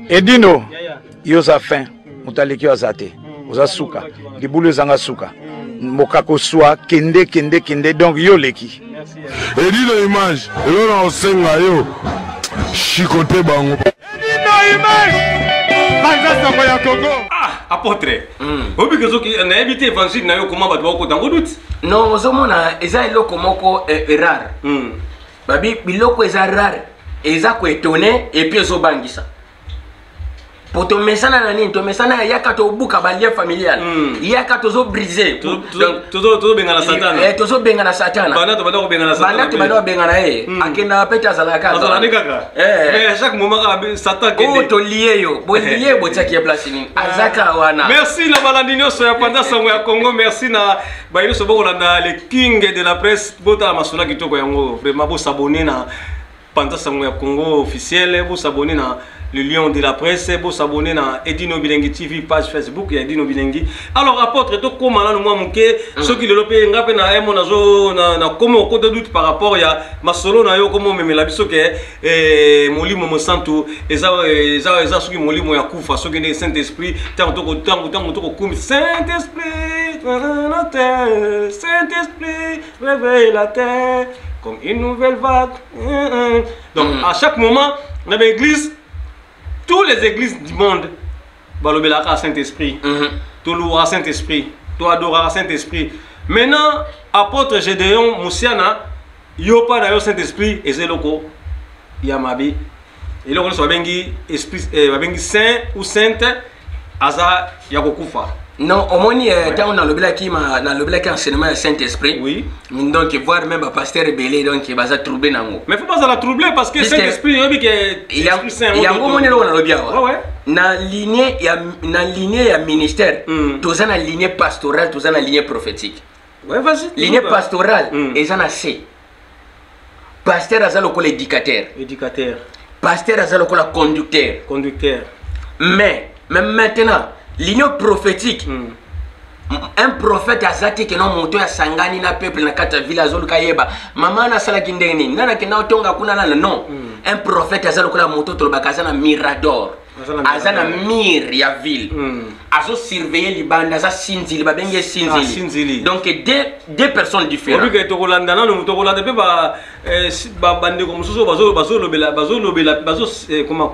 Edino, yo oza fin, moto aleki yo aza te, oza suka, libulu ezanga suka, mokako swa, kende kende kende, donc yo oleki. Edino image, eloko na kosenga yo, chicote bango. Edino image, panza sango ya Congo. Ah, apôtre. Oyebi ke soki nayebi te évangile na yo koma bato bakokota yango doute. Non, ozomona eza eloko moko rare. Babi biloko eza rare, eza ko étonner et puis ezobangisa. Po tomesana na nini? Tomesana ya yaka tobuka ba lien familial. Yaka tozo briser. Tozobengana Satana. Tozobengana Satana. Banda tobanda kobengana Satana. Banda tobanda kobengana ye. Akendaka pe te, azalaka. Azalaka nde kaka. Mais à chaque moment kaka Satan kende. Oh, tolie yo. Bolie botiaki ye place nini? Azaka wana. Merci na balandi nyonso ya Panza Sango ya Congo. Merci na baye nyonso bokolanda le king de la presse. Botala masolo ya kitoko yango. Vraiment bosabonner na Panza Sango ya Congo officiel, bosabonner na le lion de la presse, bosabonner na Edino Bilengi TV, page Facebook ya Edino Bilengi. Alors apôtre, tokóma nanu mwa moke, soki lelo mpe nga mpe na emo nazo na koma okota doute par rapport ya masolo na yo, koma omemela biso ke molimo mosantu eza soki molimo ya kufa, soki nde Saint Esprit, ntango tokokumi Saint Esprit, Saint Esprit réveille la terre comme une nouvelle vague. Donc à chaque moment dans l'église, toutes les églises du monde balobelaka Saint-Esprit, tolouera Saint-Esprit, toadorera Saint-Esprit. Maintenant apôtre Gédéon Moussiana, yo pa na yo Saint-Esprit eza eloko ya mabe, eloko nyonso babengi esprit, babengi saint ou sainte aza ya kokufa. Non, omoni, ntango nalobelaki nalobelaki enseignement ya Saint Esprit. Donc voire même bapasteur ebele, donc baza trouble nango. Mais faut bazala trouble parce que Saint Esprit, oyebi ke esprit saint yango omoni eloko nalobi awa. Na lignée ya ministère, toza na lignée pastorale, toza na lignée prophétique. Ouais, vas-y. Lignée pastorale eza na se pasteur aza lokola éducateur. Éducateur. Pasteur aza lokola conducteur. Conducteur. Mais maintenant lignée prophétique, un prophète aza te keno moto asangani na peuple na kati ya ville, azoluka yeba mama wana asalaki ndenge nini, nani akenda otonga kuna nana. Non, un prophète aza lokola moto tolobaka aza na mirador. Aza na aza na mur ya ville, azosurveille libanda, aza sinzili, babengi ye Ah, sinzili. Sinzili. Donc deux personnes différentes. Oyebi ke tokolanda nanu, tokolanda mpe bandeko mosusu oyo bazolobela bazo koma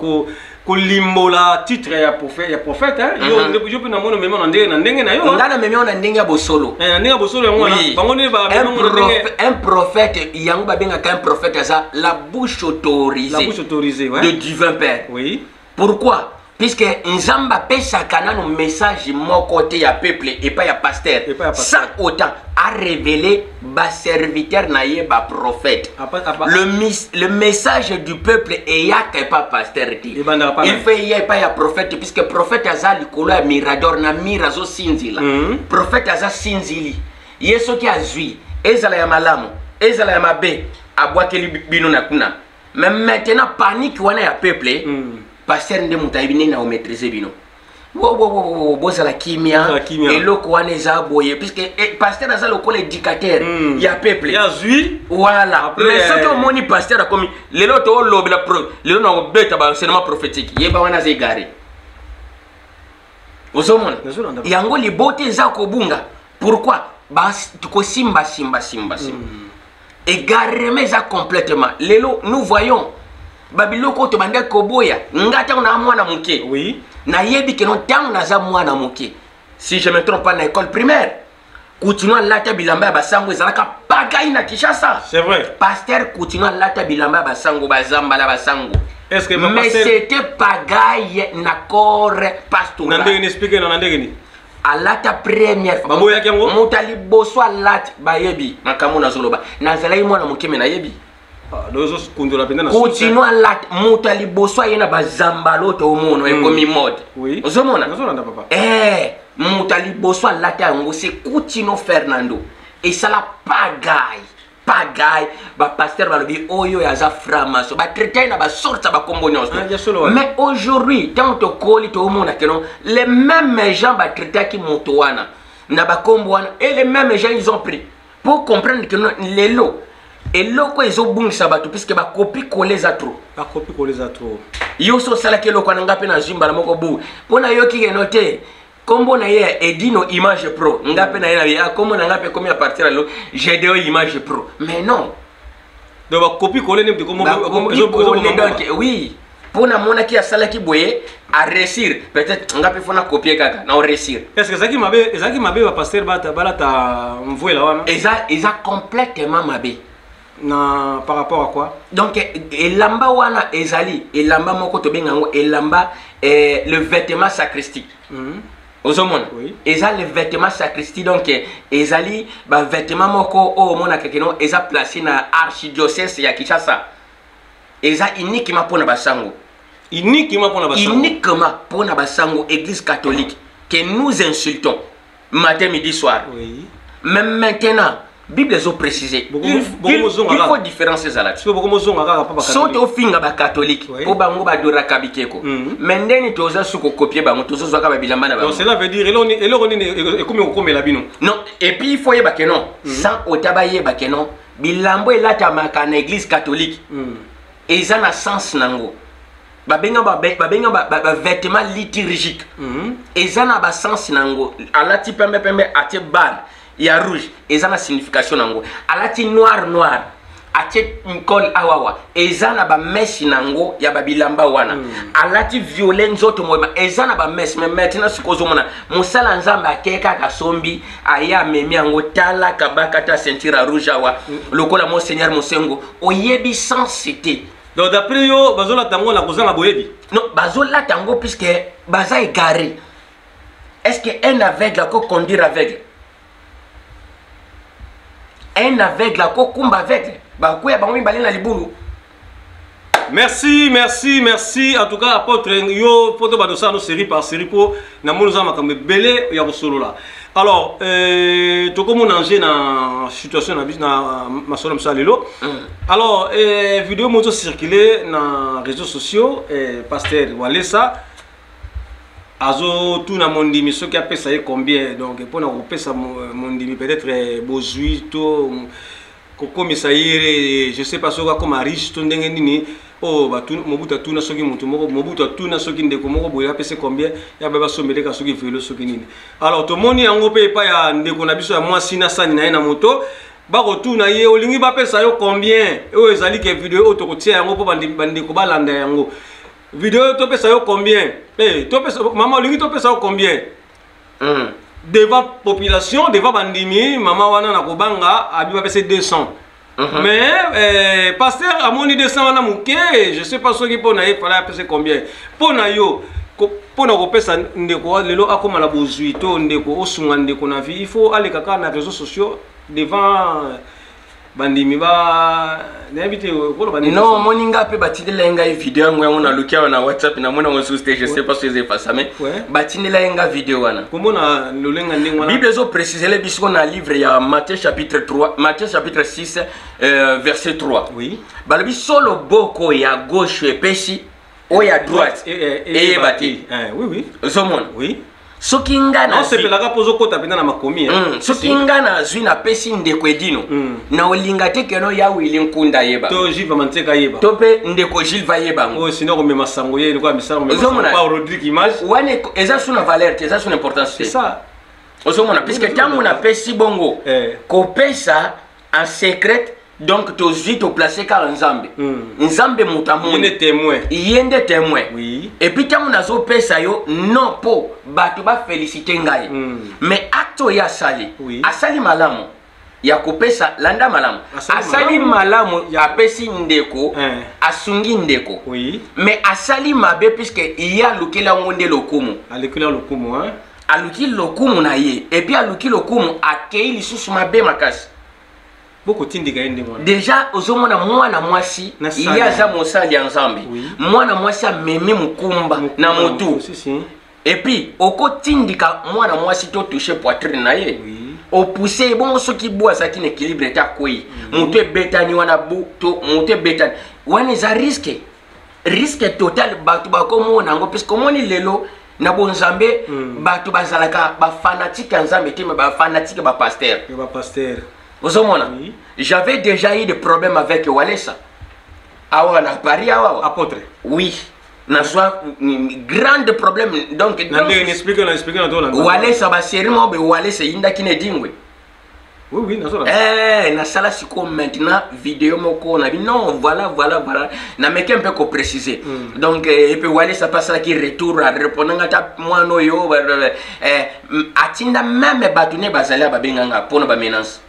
kolimbola titre ya prophète, hein. Yo yo mpe namoni omema na ndenge na yo, hein. Nga na memi na ndenge ya bosolo. Na ndenge ya bosolo yango wana. Bango nde Un bamema ngo na ndenge un prophète, yango babengaka un prophète aza la bouche autorisée La bouche autorisée, ouais. de divin père. Pourquoi? Puisque Nzambe apesaka nano message moko te ya peuple epai ya pasteur Epai ya pasteur. sans autant arévéler baserviteur na ye baprophète. Le message du peuple eyaka epa pasteur te. Ebandaka pa Il na ye. faut eya epai ya prophète, puisque prophète aza likolo ya mirador na mur, azosinzila. Prophète aza sinzili. Ye soki azwi, ezala ya malamu, ezala ya mabe, abwakeli bino na kuna. Mais maintenant panique wana ya peuple, pasteur nde moto ayebi ndenge na komaîtrise bino. Wo, wo, wo, wo, bozala kimia. Bozala kimia. Eloko wana eza boye, puisque pasteur aza lokola éducateur ya peuple. Ya zwi. Voilà. Après, Mais soki omoni pasteur akomi lelo toolobela lelo na kobeta baenseignement prophétique, yeba wana aza égaré. Ozomona? Nazolanda. Yango libota eza kobunga. Pourquoi? Kosimba simba simba simba, égarement eza complètement. Lelo nous voyons babiloko oyo tobandaki koboya. Nga ntango na mwana moke, nayebi keno ntango naza mwana moke, si je me trompe pas, na école primaire, Kutino alata bilamba ya basango, ezalaka pagaille na Kinshasa. C'est vrai. Pasteur Kutino alata bilamba ya basango, bazambala basango. Est-ce que Mais c'était pagaille na corps pastoral. Na ndenge ni? Explique na ndenge ni. Alata première fois. Baboyaki yango? Moto ya liboso alati, bayebi makambo nazoloba, nazalaki mwana moke me nayebi. Ozokundola mpenza na Kutino alati, moto ya liboso aye na bazambala oyo toomona ekomi mode. Ozomona? Nazolanda, papa. Moto ya liboso alata yango, c'est Kutino Fernando. Esala pagaille, pagaille. Bapasteur balobi oyo aza franc-maçon, batraite ye na basorte ya bakombo nyonso. Ah, ya solo wana. Mais aujourd'hui, ntango tokoli, toomona keno les mêmes gens batraitaki moto wana na bakombo wana, et les mêmes gens, ils ont pris pour comprendre que non, lelo eloko ezobungisa bato, puisque bakopi kole eza trop. Bakopi kole eza trop. Yo so osalaki eloko wana, nga mpe nazwi mbala moko bu mpo nayoki keno te. Kombo na ye ya Edino Image Pro, nga mpe na ye na ye kombo na nga mpe ekomi à partir ya lelo Gedeon Image Pro. Mais non. Donc bakopi kole nde bakopie. Donc oui, mpo namonaki asalaki boye, aréussir, peut-être nga mpe fo na copie kaka na oréussir. Est ce que ezalaki mabe? Ezalaki mabe bapasteur balata mvwela wana? Eza complètement mabe. Na par rapport à quoi? Donc elamba wana ezali elamba moko tobenga yango elamba le vêtement sacristique. Ozomona? Oui. Eza le vêtement sacristie, donc ezali bavêtement moko oyo omonaka keno eza placé na archidiocèse ya Kinshasa. Eza uniquement mpona basango. Uniquement mpona basango? Uniquement mpona basango, église catholique que nous insultons matin, midi, soir. Mais maintenant Bible ezoprécise, il faut différence ezala te. Soki bokomozonga kaka mpo So tofinga bacatholique mpo bango badoraka bikeko, mais ndeni toza su kocopier bango, tozozwaka babilamba na bango. Donc cela veut dire eloko nini ekomi kokomela bino? Non, et puis il faut yeba ke non, sans ota bayeba ke non, bilambo elatamaka na église catholique eza na sens nango. Babenga bavêtement liturgique, eza na basens nango. Alati pembe pembe, atie barre ya rouge, eza na signification nango. Alati noir noir, atie col awawa, eza na bamèches nango ya babilamba wana. Alati violet nzoto moyeba, eza na bamèches. Mais maintenant sikoyo ozomona mosala Nzambe ake kaka sombi, aye amemi yango, tala kabaka ta ceinture ya rouge awa lokola monseigneur Mosengo, oyebi sens te. Donc d'après yo, bazolata yango na kozanga boyebi? Non, bazolata yango puisque baza égaré. Est ce que un aveugle ako conduire aveugle? Un aveugle akokumba aveugle? Bakwea bango mibale na libulu. Merci, merci, merci en tout cas, apôtre. Yo poto badosala no série par série mpo namoni oza makambo ebele ya kosolola. Alors tokomona ange na situation na biso na masolo na biso ya lelo. Alors vidéo moko circule na réseaux sociaux, pasteur Walesa azotuna mondimi soki apesa ye combien. Donc mpona kopesa mondimi peut-être bozwi to kokomisa ye, je sais pas soki akoma riche to ndenge nini. Oyo Mobutu atuna soki motu moko, Mobutu atuna soki ndeko moko boye apesi combien ya baye basombeleka soki velo soki nini. Alors tomoni yango mpe epai ya ndeko na biso ya mwasi na sani na ye na moto, bakotuna ye: olingi bapesa yo combien? Oyo ezali ke video oyo tokotia yango mpo bandeko balanda yango. Video: topesa yo combien? Topesa mama, olingi topesa yo combien? Devant population, devant bandimi, mama wana na kobanga abi bapesa 200. Mais pasteur amoni 200 wana moke. Je sais pas soki mpo na ye fala apesa combien. Mpo na yo, mpo na kopesa ndeko lelo akóma na bozwi to ndeko osunga ndeko na vie, il faut aleka kaka na réseaux sociaux devant bandimi ba nayebi te koloba nini? Non, omoni nga mpe batindela ye ngai video yango. Yango naluki awa na WhatsApp, namoni yango susu te, je sais pas soki eza efasa, mais batindela ye nga video wana. Komona lolenga ndenge wana. Bible ezoprécisele biso na livre ya Matthieu chapitre 3, Matthieu chapitre 6, verset 3. Balobi so loboko ya gauche epesi, oyo ya droite eyeba te. Oui oui. Ozomona? Soki nga nazwi Osepelaka mpo ozokota mpenza na makomi. Soki nga nazwi, napesi ndeko Edino, na olinga te keno ya Wili Nkunda yeba. To Gilles Manteka yeba. To mpe ndeko Gilles va yeba ngo. Oyo sino komema sango ye lokola misala komema Ozomona? sango pa Rodrigue Image. Wana eza su na valeur te, eza su na importance te. C'est ça. Ozomona? Puisque ntango napesi bongo, kopesa en secret, donc tozwi toplace kaka Nzambe. Nzambe moto Ye amoni. nde témoin. Ye nde témoin. Et puis ntango nazopesa yo, non mpo bato bafélicité ngai, mais acte oyo asali, asali malamu ya kopesa, landa malamu. Asali Asali malamu. malamu, apesi ndeko, asungi ndeko. Mais asali mabe puisque ye alukeli yango nde lokumu. Alekeli ya lokumu, hein? Aluki lokumu na ye, et puis aluki lokumu, akei lisusu mabe makasi. Bokotindika ye ndenge wana. Déjà ozomona mwana mwasi, Na sali. ye aza mosali ya Nzambe. Mwana mwasi amemi mokumba na motu. Si, si. Et puis okotindika mwana mwasi to touche poitrine na ye, opousse ye bongo, soki bu azalaki na équilibre te, akwei, moto ebetani wana, bu to moto ebetani wana, eza risque, risque total. Bato bakomona yango, puisque omoni lelo na bonzambe, bato bazalaka bafanatike ya Nzambe te, mais bafanatike bapasteur. Ya bapasteur. Ozomona? J'avais déjà eu des problèmes avec Walesa awa na Paris awa. Apôtre? Oui. Nazwa grande problème, donc na ndenge explique na explique na tolanda. Walesa, basérie moko boye, Walesa eyindaki na Edingwe. Oui, nazola. Eh, nasala sikoyo maintenant video moko na bi non, voilà, voilà, voilà, nameki mpe koprécise. Donc epe Walesa mpe asalaki retour, arépondanga ata mwana oyo atinda même bato ne bazali babenganga mpona bamenace.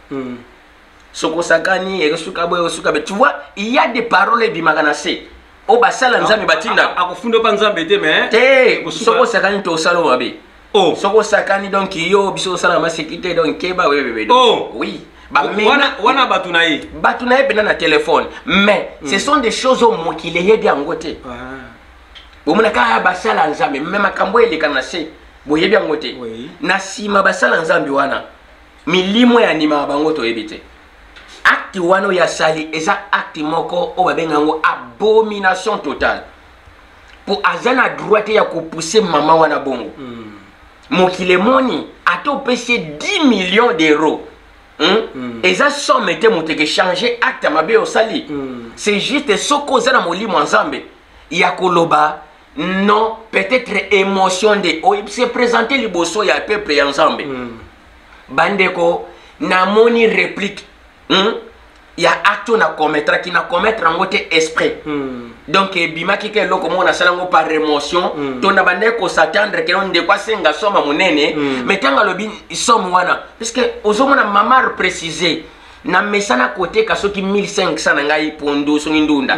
Soki osakani, ekosuka boye, ekosuka boye. Tu vois, il y a des paroles ebimaka na se oyo basala Nzambe batindaka. Akofunda mpa Nzambe te, mais te. Ekosuka- Soki osakani, to osala oyo mabe. Oh. Soki osakani, donc yo biso osala maseki te, donc keba webebe. Oh. Oui. Wana bato na ye. Bato na ye mpena na téléphone, mais ce sont des choses oyo mokili eyebi yango te. Bomona kaka basala Nzambe, mais makambo oyo eleka na se, boyebi yango te. Na nsima basala Nzambe wana, milimo ya animaka bango, toyebi te. Acte wana oyo asali eza acte moko oyo babenga yango abomination totale, mpo aza na droit te ya kopousse mama wana bongo. Mokili emoni, ata opesi ye 10 millions d'euros, Eza somme te moto ekechange acte ya mabe osali. C'est juste soki oza na molimo ya Nzambe ya koloba non, peut-être émotion nde se présente liboso ya peuple ya Nzambe. Bandeko, namoni réplique, Ya acte oyo nakometraki, nakometre yango te esprit. Donc ebimaki ka eloko moko nasala yango par émotion. To na bandaki kos'attendre ke ndeko asenga somme monene. Mais ntango alobi somme wana, puisque ozomona mama précise, na mesana koteka soki 1500 na ngai pondu, soki ndunda.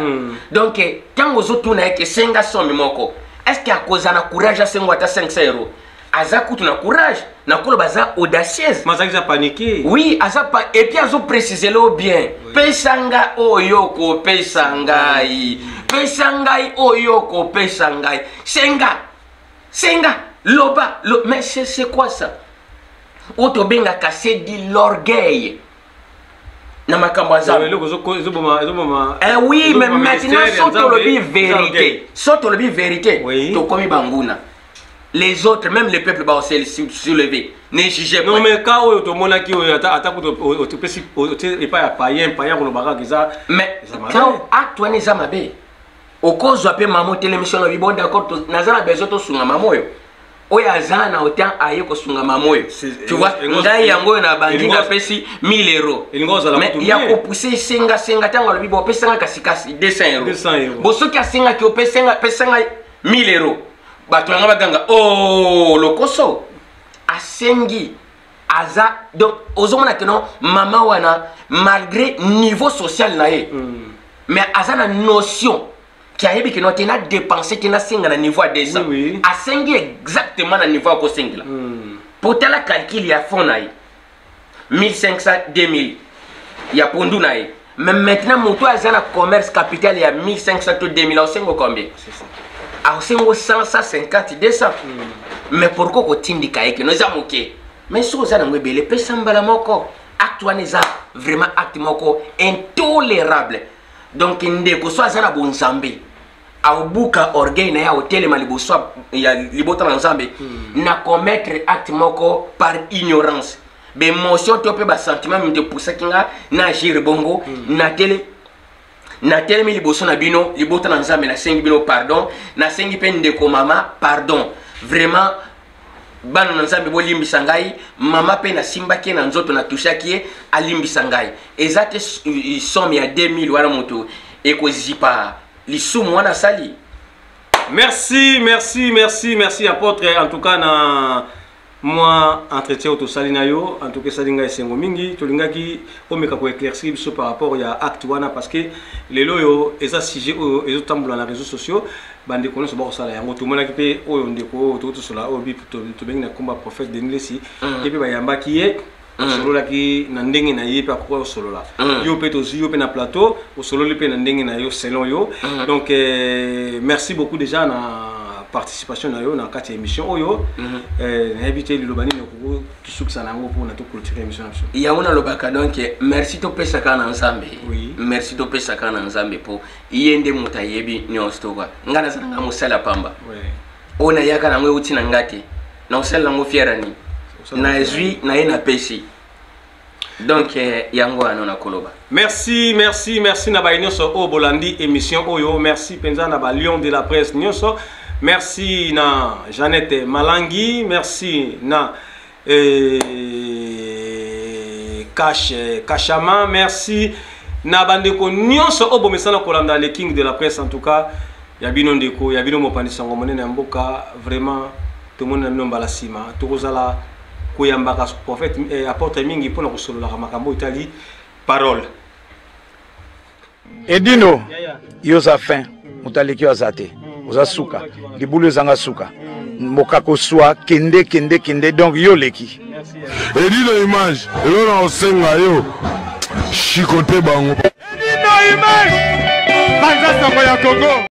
Donc ntango ozotuna ye ke senga somme moko, est ce que akozala na courage asengo ata 500 euro? Aza kutu na courage, nakoloba aza audacieuse. Mazalaki za paniqué. Oui, aza pa, et puis azoprécise lo bien. Pesa nga oyo kopesa ngai, pesa ngai oyo kopesa ngai, senga, senga, loba lo. Mais c'est quoi ça oyo tobengaka c'est dit l'orgueil na makambo ya Nzambe? Eloko ezoboma ezoboma. Eh oui, mais ezoboma maintenant ministère ya so tolobi Nzambe, vérité, so tolobi vérité, Oui. tokomi banguna. Les autres, même le peuple va se soulever, ne jugez Non pas. mais ka oyo tomonaki oyo, ata kutu otopesi otie epai ya payen, payen kolobaka kaka eza Mais eza mabe. Quand acte wana eza mabe, okozwa mpe mama otelemisi wana, obi bon, d'accord, naza na besoin tosunga mama oyo, oyo aza na autant aye kosunga mama oyo. Tu vois, ngai yango oyo na bandi napesi 1000 euros. Elingo ozala Mais kutu ya bien. kopousse esengasenga, ntango alobi bo opesanga kasikasi 200 euros. 200 euros. Bo soki asengaki opesenga pesanga 1000 euros, bato yanga baganga o lokoso asengi aza. Donc ozomona ke non, mama wana, malgré niveau social na ye, mais aza na notion ki ayebi ke non te, na dépense te, nasenga na niveau ya 200. Asengi exactement na niveau akosengela. Po tala calcul ya fond na ye, 1500, 2000 ya pondu na ye. Mais maintenant moto aza na commerce, capital ya 1500 to 2000, aosengo combien? Aosengo 100, 150, 200. Mais pourquoi kotindika ye keno eza moke? Mais soki oza nango ebele, pesa mbala moko. Acte wana eza vraiment acte moko intolérable. Donc ndeko so aza na bonzambe, aobuka orgueil na ye, aotelema liboso ya libota na Nzambe na commettre acte moko par ignorance, baémotion to mpe basentiment mito epusaki nga na agir bongo. Na tele natelemi liboso na bino, libota na Nzambe, nasengi bino pardon, nasengi mpe ndeko mama pardon. Vraiment, bana na Nzambe, bolimbisa ngai. Mama mpe nasimbaki ye na nzoto, natushaki ye, alimbisa ngai. Eza te somme ya 2000 wana moto ekozipa lisumu wana asali. Merci, merci, merci, merci apôtre. En tout cas na mwa entretien oyo tosali na yo, en tout cas esali ngai esengo mingi. Tolingaki omeka koéclaircir biso par rapport ya acte wana, parce que lelo oyo eza sujet oyo ezotambola na réseaux sociaux, bandeko nyonso bakosala yango. Tomonaki mpe oyo ndeko oyo tokotosola oyo tobengi na komba prophète Denis Lesi, ye mpe bayambaki ye, osololaki na ndenge na ye mpe akoki osolola. Yo mpe tozwi yo mpe na plateau, osololi mpe na ndenge na yo, selon yo. Donc merci beaucoup déjà na participation na yo na kati ya émission oyo. Nayebi te liloba nini okoki tosukisa na yango mpona toclôture émission na biso. Yango nalobaka, donc merci topesaka na Nzambe. Merci topesaka na Nzambe, mpo ye nde moto ayebi nyonso. Tokwa ngai naza na ngai mosala ya pamba. Oyo nayaka nango euti na nga te, na kosalela yango fière nini? Nazwi na ye, napesi. Donc yango wana nakoloba. Merci, merci, merci na baye nyonso oyo bolandi émission oyo. Merci mpenza na ba lion de la presse nyonso. Merci na Jeannette Malangi, merci na Cash Kashama, merci na bandeko nyonso oyo bomesana kolanda le king de la presse. En tout cas, ya bino ndeko, ya bino mopanzi sango monene ya mboka, vraiment tomoni na bino mbala nsima tokozala koyambaka prophète apôtre mingi mpona kosololaka makambo oyo etali parole. Edino, yo oza fin, moto aleki yo aza te, oza suka, libulu ezanga suka, mokako swa, kende kende kende, donc yo oleki. Edino image, eloko na kosenga yo, chicote bango. Edino image, panza sango ya Congo.